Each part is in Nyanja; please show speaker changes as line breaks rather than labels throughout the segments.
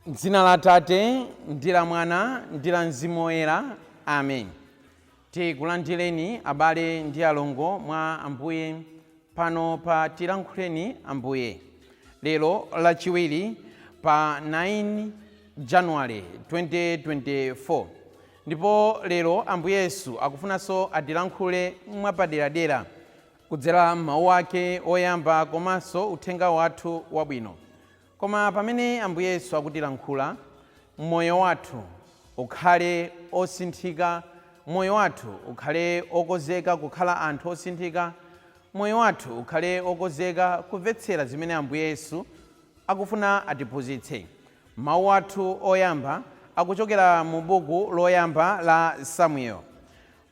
Dzina la Atate ndi la Mwana ndi la Mzimu Woyera. Amen. Tikulandireni abale ndi alongo mwa Ambuye pano pa Tilankhuleni Ambuye. Lero Lachiwiri pa 9 January 2024. Ndipo lero Ambuye Yesu akufunanso atilankhule mwapaderadera kudzera m'mawu ake oyamba komanso uthenga wathu wabwino. Koma pamene Ambuye Yesu akutilankhula, moyo wathu ukhale osinthika, moyo wathu ukhale okozeka kukhala anthu osinthika, moyo wathu ukhale okozeka kumvetsera zimene Ambuye Yesu akufuna atiphunzitse. Mawu athu oyamba akuchokera mu buku loyamba la Samuel.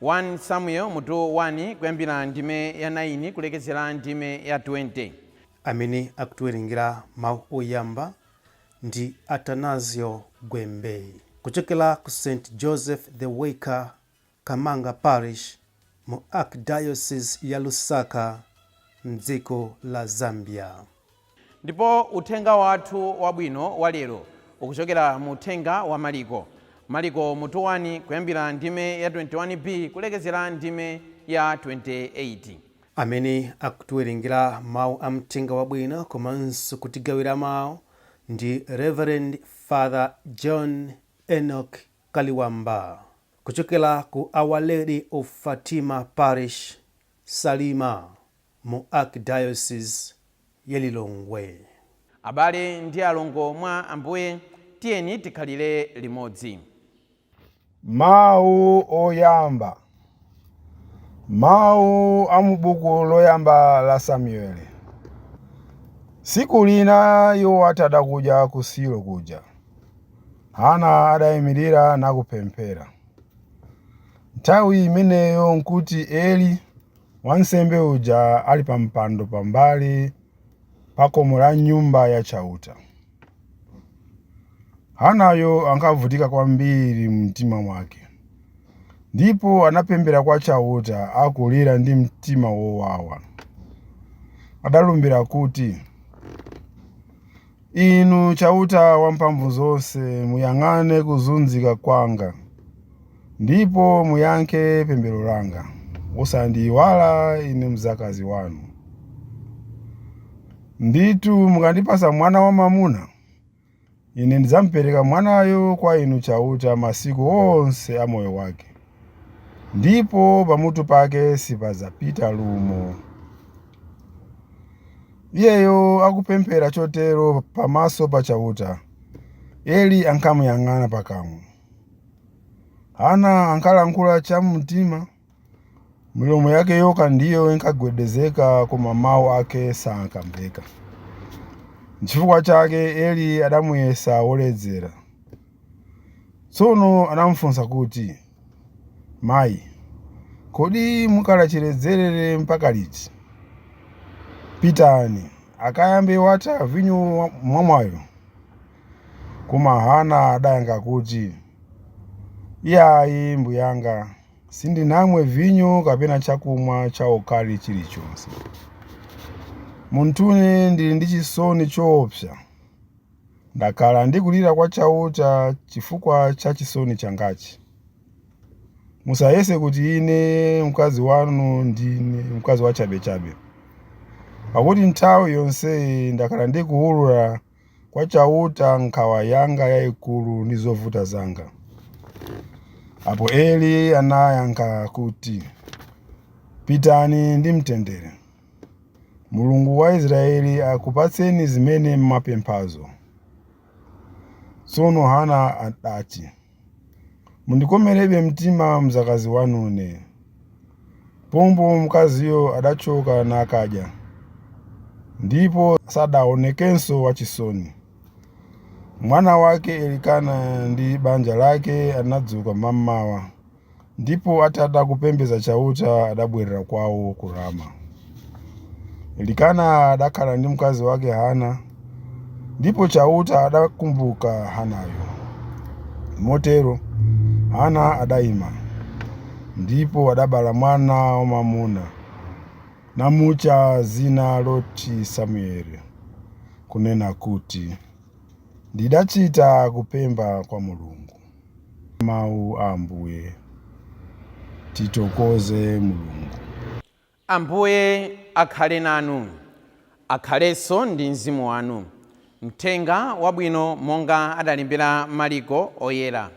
1 Samuel mutu 1 kuyambira ndime ya 9 kulekezera ndime ya 20.
Amene akutiwerengera mawu oyamba ndi Atanasio Gwembe kuchokera ku St Joseph the Worker Kamanga Parish mu Archdiocese ya Lusaka mdziko la Zambia.
Ndipo uthenga wathu wabwino wa lero ukuchokera mu uthenga wa Maliko. Maliko mutu 1 kuyambira ndime ya 21b kulekezera ndime ya 28.
Amene akutiwerengera mawu a mthenga wabwino komanso kutigawira mawu ndi Rev Father John Enock Kaliwamba kuchokera ku Our Lady of Fatima Parish, Salima mu Archdiocese ya Lilongwe.
Abale ndi alongo mwa Ambuye, tiyeni tikhalire limodzi.
Mawu oyamba. Mawu a mu buku loyamba la Samueli. Tsiku lina iwo atatha kudya ku Silo kuja, Hana adaimirira nakupemphera. Nthawi imeneyo nkuti Eli, wansembe uja, ali pa mpando pambali pa khomo la Nyumba ya Chauta. Hanayo ankavutika kwambiri mumtima mwake, ndipo anapemphera kwa Chauta akulira ndi mtima wowawa. Adalumbira kuti, Inu Chauta Wamphamvuzonse, muyang'ane kuzunzika kwanga, ndipo muyankhe pemphero langa. Osandiiwala ine mdzakazi wanu. Ndithu mukandipatsa mwana wamwamuna, ine ndidzampereka mwanayo kwa inu Chauta masiku onse a moyo wake, ndipo pamutu pake sipadzapita lumo. Iyeyo akupemphera chotero pamaso pa Chauta, Eli ankamuyang'ana pakamwa. Hana ankalankhula chamumtima. Milomo yake yokha ndiyo inkagwedezeka koma mawu ake sankamveka. Nchifukwa chake Eli adamuyesa woledzera. Tsono anamufunsa kuti, Mayi, kodi mukhala chiledzerere mpaka liti? Pitani, akayambe watha vinyo mwamwayo. Koma Hana adayankha kuti, Iyayi mbuyanga, Sindinamwe vinyo kapena chakumwa chaukali chilichonse. Munthune ndili ndi chisoni choopsa. Ndakhala ndikulira kwa Chauta chifukwa cha chisoni changachi. Musayese kuti ine mkazi wanu ndine mkazi wachabechabe, pakuti nthawi yonseyi ndakhala ndikuwulula kwa Chauta nkhawa yanga yaikulu ndi zovuta zanga. Apo Eli anayankha kuti, Pitani ndi mtendere. Mulungu wa Israeli akupatseni zimene mwapemphazo. Tsono Hana adati, Mundikomerebe mtima mdzakazi wanune. Pompo mkaziyo adachoka nakadya, ndipo sadaonekenso wachisoni. Mwana wake Elikana ndi banja lake anadzuka mam'mawa, ndipo atatha kupembedza Chauta adabwerera kwao ku Rama. Elikana adakhala ndi mkazi wake Hana, ndipo Chauta adakumbuka Hanayo. Motero Hana adaima, ndipo adabala mwana wamwamuna, namutcha dzina loti Samueli, kunena kuti, Ndidachita kupempha kwa Mulungu. Mawu a Ambuye. Tithokoze Mulungu.
Ambuye akhale nanu. Akhalenso ndi mzimu wanu. Mthenga wabwino monga adalembera Mariko Oyera.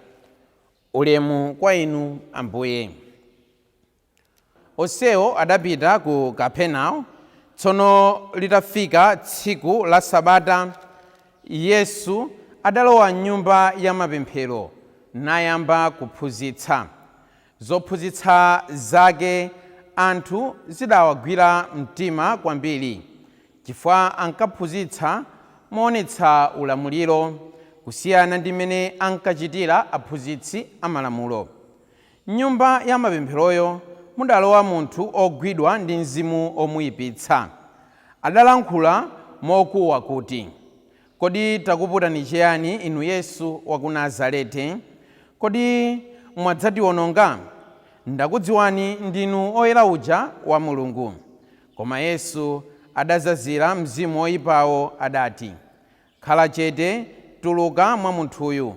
Ulemu kwa inu, Ambuye. Onsewo adapita ku Kapenawo. Tsono litafika tsiku la Sabata, Yesu adalowa m'nyumba ya mapemphero nayamba kuphunzitsa. Zophunzitsa zake anthu zidawagwira mtima kwambiri, chifukwa ankaphunzitsa moonetsa ulamuliro, kusiyana ndi mmene ankachitira aphunzitsi amalamulo. M'nyumba ya mapempheroyo mudalowa munthu ogwidwa ndi mzimu omuyipitsa. Adalankhula mokuwa kuti, Kodi takuputani chiyani inu Yesu wa ku Nazarete? Kodi mwadzatiwononga? Ndakudziwani ndinu Woyera uja wa Mulungu. Koma Yesu adazazira mzimu woipawo, adati, Khala chete, tuluka mwa munthuyu.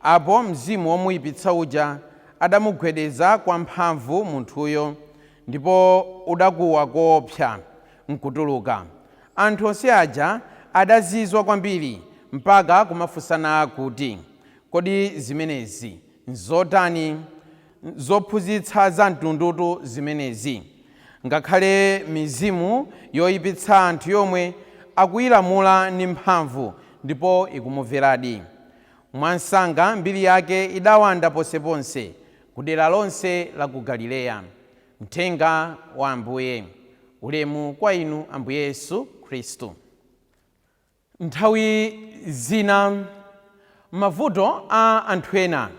Apo mzimu womuipitsa uja adamugwedeza kwamphamvu munthuyo, ndipo udakuwa koopsa, nkutuluka. Anthu onse aja adazizwa kwambiri, mpaka kumafunsana kuti, Kodi zimenezi nzotani? Zophunzitsa za mtundutu zimenezi! Ngakhale mizimu yoipitsa anthu yomwe akuilamula ndi mphamvu, ndipo ikumumveradi. Mwamsanga mbiri yake idawanda ponseponse ku dera lonse la ku Galileya. Mthenga wa Ambuye. Ulemu kwa inu, Ambuye Yesu Khristu. Nthawi zina mavuto a anthu ena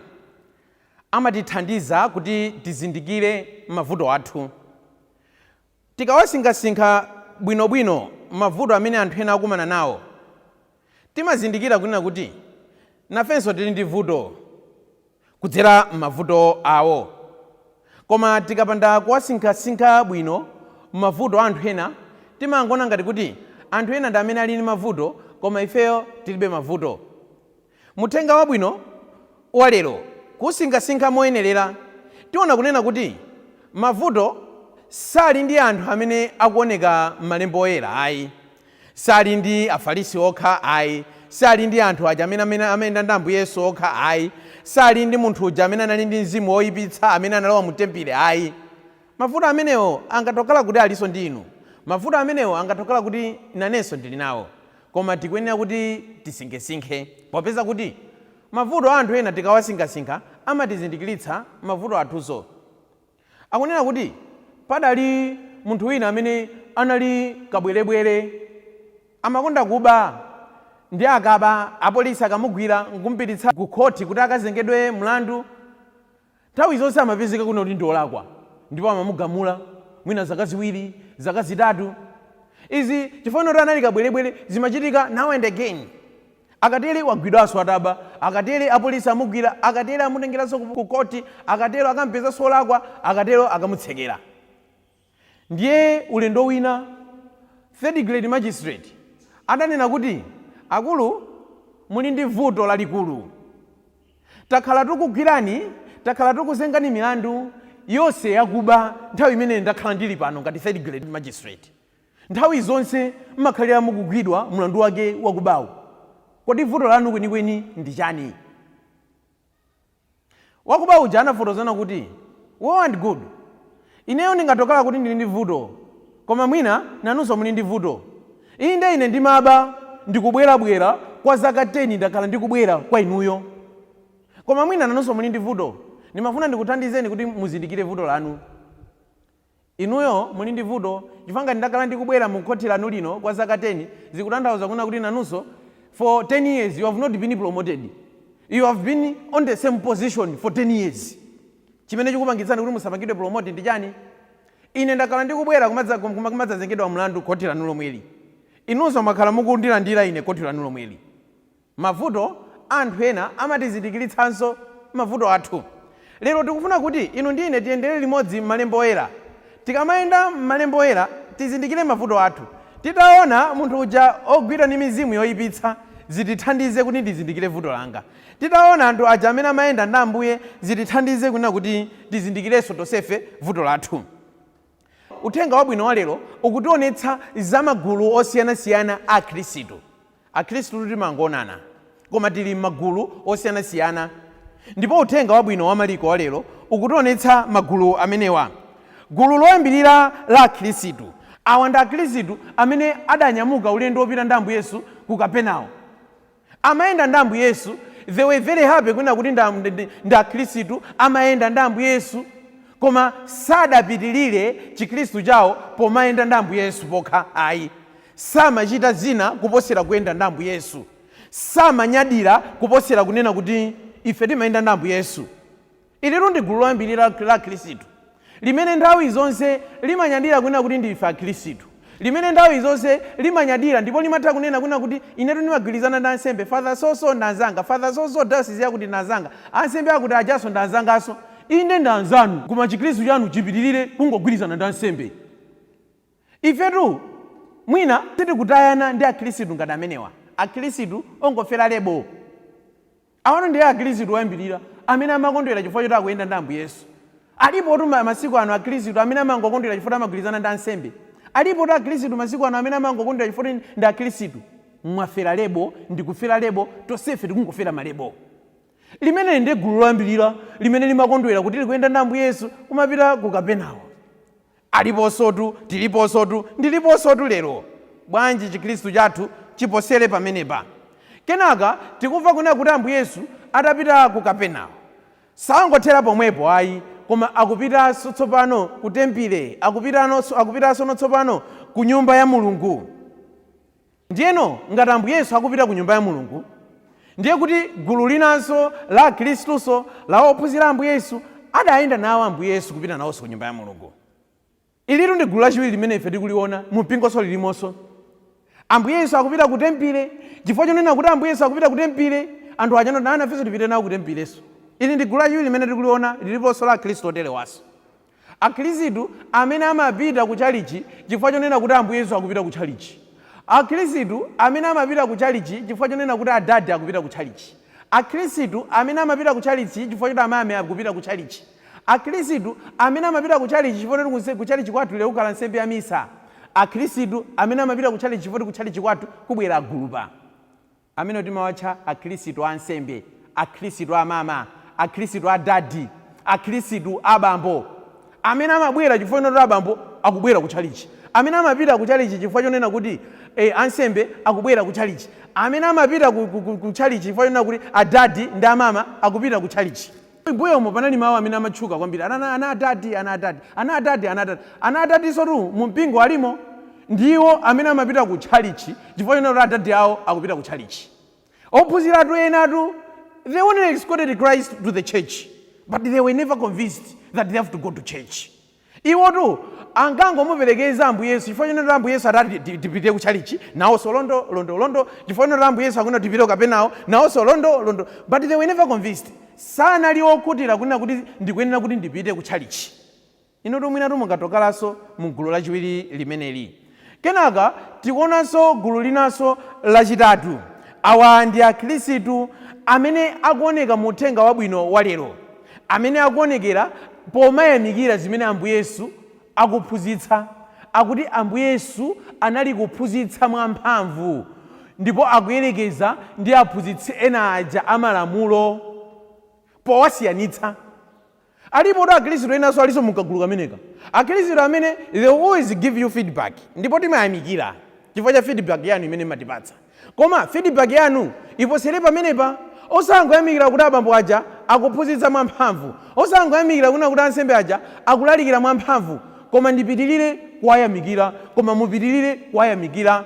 amatithandiza kuti tizindikire mavuto athu. Tikawasinkhasinkha bwinobwino mavuto amene anthu ena akumana nawo, timazindikira kunena kuti nafenso tili ndi vuto kudzera m'mavuto awo. Koma tikapanda kuwasinkhasinkha bwino mavuto a anthu ena, timangoona ngati kuti anthu ena ndi amene ali ndi mavuto koma ifeyo tilibe mavuto. Muthenga Wabwino wa lero, kuusinkhasinkha moyenerera, tiona kunena kuti mavuto sali ndi anthu amene akuoneka m'malembo oyera ayi. Sali ndi Afarisi okha ayi. Sali ndi anthu aja amene amene amayenda ndi Ambuye Yesu okha ayi. Sali ndi munthu uja amene anali ndi mzimu woipitsa amene analowa mu tempile ayi. Mavuto amenewo angathe kukhala kuti alinso ndi inu. Mavuto amenewo angathe kukhala kuti nanenso ndili nawo. Koma tikuyenera kuti tisinkhesinkhe popeza kuti mavuto a anthu ena tikawasinkhasinkha amatizindikiritsa mavuto athunso. Akunena kuti padali munthu wina amene anali kabwerebwere, amakonda kuba ndiye akaba apolisi akamugwira nkumpititsa ku khoti kuti akazengedwe mlandu, nthawi zonse amapezeka kunena kuti ndi olakwa ndipo amamugamula mwina zaka ziwiri, zaka zitatu. Izi chifukwa choti anali kabwerebwere zimachitika now and again. Akatere wagwidwanso ataba, akatere apolisi amugwira, akatere amutengeranso ku khoti, akatero akampezanso olakwa, akatero akamutsekera. Ndiye ulendo wina third grade magistrate adanena kuti akulu muli ndi vuto lalikulu. Takhala tikugwirani, takhala tikuzengani milandu yonse yakuba nthawi imene ndakhala ndili pano ngati third grade magistrate. Nthawi zonse mmakhalira mukugwidwa mlandu wake wakubawu. Kodi vuto lanu kwenikweni ndi chani? Wakuba uja anafotokozana kuti, Well and good, ineyo ndingatokhala kuti ndili ndi vuto, koma mwina nanunso muli ndi vuto. Inde ine ndimaba, ndikubwerabwera, kwa zaka 10 ndakhala ndikubwera kwa inuyo. Koma mwina nanunso muli ndi vuto. Ndimafuna ndikuthandizeni kuti muzindikire vuto lanu. Inuyo muli ndi vuto chifukwa ngati ndakhala ndikubwera mu khoti lanu lino kwa zaka 10 zikutanthauza kunena kuti nanunso for 10 years you have not been promoted. You have been on the same position for 10 years. Chimene chikupangitsani kuti musapangidwe promote ndi chani? Ine ndakhala ndikubwera kumadzazengedwa mlandu khoti lanu lomweli. Inunso mwakhala mukundilandira ine khoti lanu lomweli. Mavuto Anthu ena amatizindikiritsanso mavuto athu. Lero tikufuna kuti inu ndi ine tiyendere limodzi m'Malembo Oyera. Tikamayenda m'Malembo Oyera tizindikire mavuto athu. Titaona munthu uja ogwidwa ndi mizimu yoipitsa zitithandize kuti ndizindikire vuto langa. Titaona anthu aja amene amayenda ndi Ambuye zitithandize kunena kuti tizindikirenso tonsefe vuto lathu. Uthenga Wabwino wa lero ukutionetsa za magulu osiyanasiyana a akhristu. Akhristutu timangoonana, koma tili m'magulu osiyanasiyana. Ndipo Uthenga Wabwino wa Maliko wa lero ukutionetsa magulu amenewa. Gulu loyambirira la akhristu. Awa ndi akhristu amene adanyamuka ulendo wopita ndi Ambuye Yesu ku Kapenawo. Amayenda ndi Ambuye Yesu, they were very happy kunena kuti ndi akhristu, amayenda ndi Ambuye Yesu, koma sadapitirire chikhristu chawo pomayenda ndi Ambuye Yesu pokha ayi. Samachita zina kuposera kuyenda ndi Ambuye Yesu. Samanyadira kuposera kunena kuti ife timayenda ndi Ambuye Yesu. Ilitu ndi gulu loyambirira la akhristu limene nthawi zonse limanyadira kunena kuti ndife akhristu, limene nthawi zonse limanyadira ndipo limatha kunena kunena kuti inetu ndimagwirizana ndi ansembe, Father so so ndi anzanga, Father so so diocese yakuti ndi anzanga, ansembe akuti ajanso ndi anzanganso. Inde ndi anzanu, koma chikhristu chanu chipitirire kungogwirizana ndi ansembe. Ifetu mwina sitikutayana ndi akhristu ngati amenewa, akhristu ongofera lebo. Awano ndiye akhristu oyambirira amene amakondwera chifukwa choti akuyenda ndi Ambuye Yesu. Alipotu masiku ano akhristu amene amangokondwera chifukwa choti amagwirizana ndi ansembe. Alipotu akhristu masiku ano amene amangokondwera chifukwa choti ndi akhristu. Mwafera lebo, ndikufera lebo, tonsefe tikungofera malebo. Limeneli ndiye gulu loyambirira limene limakondwera kuti likuyenda ndi Ambuye Yesu kumapita ku Kapenawo. Aliponsotu, tiliponsotu, ndiliponsotu lero. Bwanji Chikhristu chathu chiposere pamenepa? Kenaka tikumva kunena kuti Ambuye Yesu atapita ku Kapenawo, sangothera pomwepo ayi, koma akupitanso tsopano ku tempile, akupitanso tsopano ku nyumba ya Mulungu. Ndiyeno ngati Ambuye Yesu akupita ku nyumba ya Mulungu, ndiye kuti gulu linanso la Akhristunso, la ophunzira Ambuye Yesu, adayenda nawo Ambuye Yesu kupita nawonso ku nyumba ya Mulungu. Ilitu ndi gulu lachiwiri limene ife tikuliona, mu mpingonso lilimonso. Ambuye Yesu akupita ku tempile, chifukwa chonena kuti Ambuye Yesu akupita ku tempile, anthu aja anati, nafenso tipite nawo ku tempilenso. Ili ndi gulu lachiwiri limene tikuliona, liliponso la Akhristu oterewanso. Akhristu amene amapita ku tchalitchi chifukwa chonena kuti Ambuye Yesu akupita ku tchalitchi. Akhristu amene amapita ku tchalitchi chifukwa chonena kuti adadi akupita ku tchalitchi. Akhristu amene amapita ku tchalitchi chifukwa choti amami akupita ku tchalitchi. Akhristu amene amapita ku tchalitchi chifukwa choti ku tchalitchi kwathu lero kukhala nsembe ya misa. Akhristu amene amapita ku tchalitchi chifukwa choti ku tchalitchi kwathu kubwera agulupa. Amene timawatcha Akhristu a ansembe, Akhristu a mama, Akhristu a dadi, Akhristu a bambo, amene amabwera chifukwa chonena kuti abambo akubwera ku tchalitchi, amene amapita ku tchalitchi chifukwa chonena kuti ansembe akubwera ku tchalitchi, amene amapita ku tchalitchi chifukwa chonena kuti adadi ndi amama akupita ku tchalitchi. M'mbuyomo panali mawu amene amatchuka kwambiri, ana, ana adadi, ana adadi, ana adadi, ana adadi. Ana adadinsotu mu mpingo alimo. Ndiwo amene amapita ku tchalitchi chifukwa chonena kuti adadi awo akupita ku tchalitchi. Ophunziratu enatu, they only escorted Christ to the church, but they were never convinced that they have to go to church. Iwotu ankangomuperekeza Ambuye Yesu chifukwa chonena kuti Ambuye Yesu atati tipite ku tchalitchi, nawonso londo, londo, londo, chifukwa chonena kuti Ambuye Yesu akunena tipite ku Kapenawo, nawonso londo, londo. But they were never convinced. Sanali okhutira kunena kuti ndikuyenera kuti ndipite ku tchalitchi. Inutu mwinatu mungatokhalanso mu gulu lachiwiri limeneli. Kenaka tikuonanso gulu linanso lachitatu. Awa ndi Akhristu amene akuoneka mu Uthenga Wabwino wa lero, amene akuonekera pomayamikira zimene Ambuye Yesu akuphunzitsa. Akuti Ambuye Yesu anali kuphunzitsa mwamphamvu ndipo akuyerekeza ndi aphunzitsi ena aja a malamulo powasiyanitsa. Alipotu Akhristu enanso alinso mu kagulu kameneka. Akhristu amene they will always give you feedback ndipo timayamikira chifukwa cha feedback yanu imene mmatipatsa. Koma feedback yanu iposere pamenepa. Osangoyamikira kuti abambo aja akuphunzitsa mwamphamvu. Osangoyamikira kunena kuti ansembe aja akulalikira mwamphamvu. Koma ndipitirire kuwayamikira. Koma mupitirire kuwayamikira.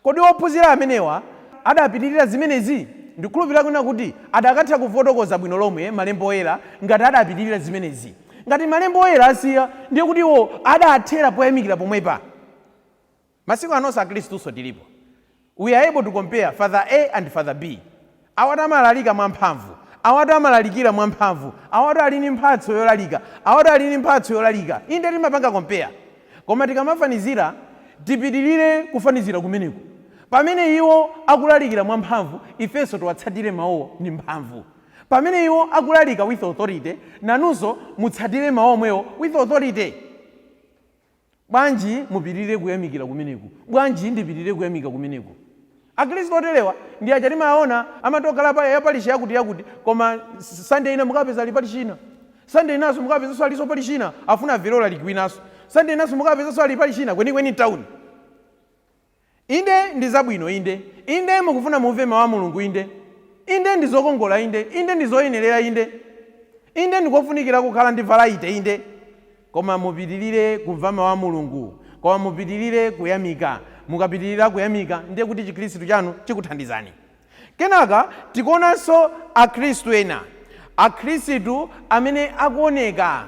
Kodi ophunzira amenewa adapitirira zimenezi? Ndikukhulupirira kunena kuti adakatha kufotokoza bwino lomwe Malembo Oyera ngati adapitirira zimenezi. Ngati Malembo Oyera asiya, ndiye kuti iwo adathera poyamikira pomwepa. Masiku anonso Akhristunso tilipo. We are able to compare Father A and Father B. Awatu amalalika mwamphamvu, awatu amalalikira mwamphamvu, awatu ali ndi mphatso yolalika, awatu ali ndi mphatso yolalika. Inde, timapanga compare, koma tikamafanizira tipitirire kufanizira kumeneko. Pamene iwo akulalikira mwamphamvu, ifenso tiwatsatire mawuwo ndi mphamvu. Pamene iwo akulalika with authority, nanunso mutsatire mawu omwewo with authority. Bwanji mupitirire kuyamikira kumeneku? Bwanji ndipitirire kuyamika kumeneku? Akhristu oterewa ndi aja timaona amatokhala pa ya parish yakuti yakuti, koma Sunday ina mukapeza ali parish ina, Sunday inanso mukapezanso alinso parish ina, afuna amvere ulaliki winanso, Sunday inanso mukapezanso ali parish ina kwenikweni mtawuni. Inde, ndi zabwino, inde, inde, mukufuna mumve mawu a Mulungu, inde, inde, ndi zokongola, inde, inde, ndi zoyenerera, inde, inde, ndikofunikira kukhala ndi variety, inde, koma mupitirire kumva mawu a Mulungu, koma mupitirire kuyamika. Mukapitirira kuyamika, ndiye kuti Chikhristu chanu chikuthandizani. Kenaka tikuonanso Akhristu ena, Akhristu amene akuoneka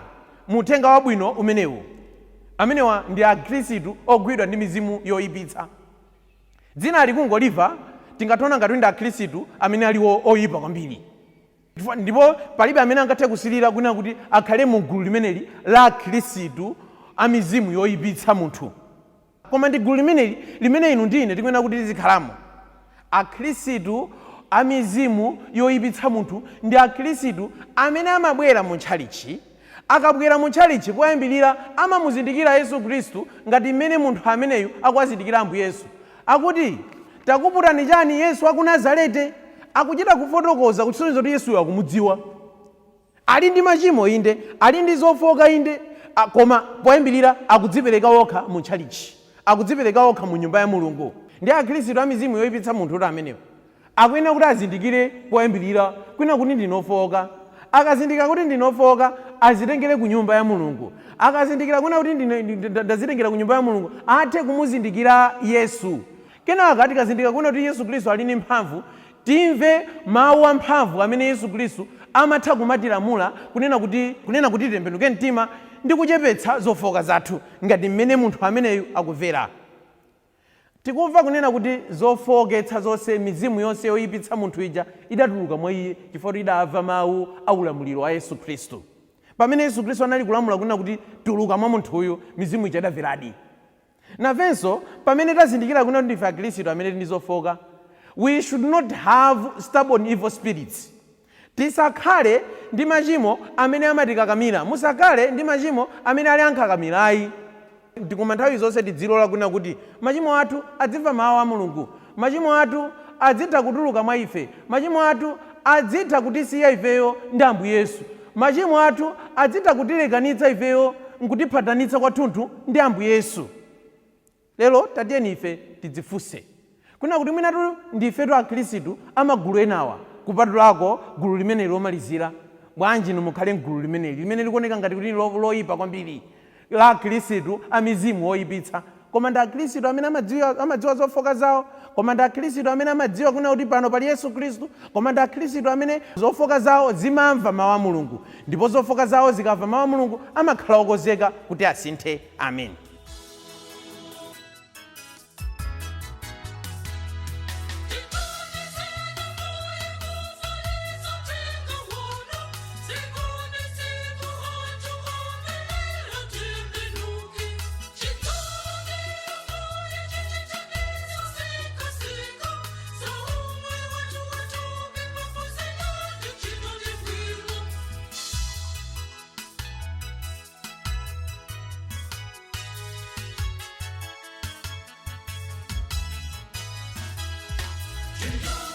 mu uthenga wabwino umenewu. Amenewa ndi Akhristu ogwidwa ndi mizimu yoyipitsa. Dzina alikungoliva, tingatona ngati ndi Akhristu amene ali oyipa kwambiri, ndipo palibe amene angathe kusilira kunena kuti akhale mu gulu limeneli la Akhristu a mizimu yoyipitsa munthu. Koma ndi gulu limeneli limene inu ndi ine tikuyenera kuti tizikhalamo. Akhristu a mizimu yoyipitsa munthu ndi Akhristu amene amabwera mu ntchalichi. Akabwera mu ntchalichi, poyambirira amamuzindikira Yesu Khristu ngati mmene munthu ameneyu akuwazindikira Ambuye Yesu. Akuti, "Takuputani chani, Yesu wa ku Nazarete?" Akuchita kufotokoza kusonyeza kuti Yesuyo akumudziwa. Ali ndi machimo, inde, ali ndi zofoka, inde, koma poyambirira akudzipereka okha mu ntchalichi, akudzipereka okha mu nyumba ya Mulungu. Ndi Akhristu a mizimu yoyipitsa munthu kuti amenewo akuyenera kuti azindikire poyambirira kwina kuti ndinofoka. Akazindikira kuti ndinofoka, azitengere ku nyumba ya Mulungu. Akazindikira kuna kuti ndazitengera ku nyumba ya Mulungu, athe kumuzindikira Yesu. Kenaka tikazindikira kuna kuti Yesu Khristu ali ndi mphamvu, timve mawu amphamvu amene Yesu Khristu amatha kumatilamula kunena kuti titembenuke mtima ndi kuchepetsa zofoka zathu ngati mmene munthu ameneyu akumvera. Tikumva kunena kuti zofowoketsa zonse, mizimu yonse yoyipitsa munthu ija idatuluka mwa iye chifukwa kuti idamva mawu a ulamuliro wa Yesu Khristu. Pamene Yesu Khristu anali kulamula kunena kuti, "Tuluka mwa munthuyu," mizimu ija idamveradi. Nafenso pamene tazindikira kunena kuti ndife Akhristu amene tili ndi zofoka, we should not have stubborn evil spirits. Tisakhale ndi machimo amene amatikakamira. Musakhale ndi machimo amene ali ankhakamirayi. Koma nthawi zonse tidzilola kunena kuti machimo athu adzimva mawu a Mulungu, machimo athu adzitha kutuluka mwa ife, machimo athu adzitha kutisiya ifeyo ndi Ambuye Yesu, machimo athu adzitha kutilekanitsa ifeyo nkutiphatanitsa kwathunthu ndi Ambuye Yesu. Lero tatiyeni ife tidzifunse kunena kuti mwinatu ndifetu Akhristu amagulu enawa kupatulako gulu limeneli lomalizira. Bwanji inu mukhale mgulu limeneli limene likuoneka ngati kuti loyipa kwambiri la Akhristu a mizimu oyipitsa? Koma ndi Akhristu amene amadziwa zofoka zawo, koma ndi Akhristu amene amadziwa kunena kuti pano pali Yesu Khristu, koma ndi Akhristu amene zofoka zawo zimamva mawu a Mulungu, ndipo zofoka zawo zikamva mawu a Mulungu amakhala okonzeka kuti asinthe. Amen.
Thank you.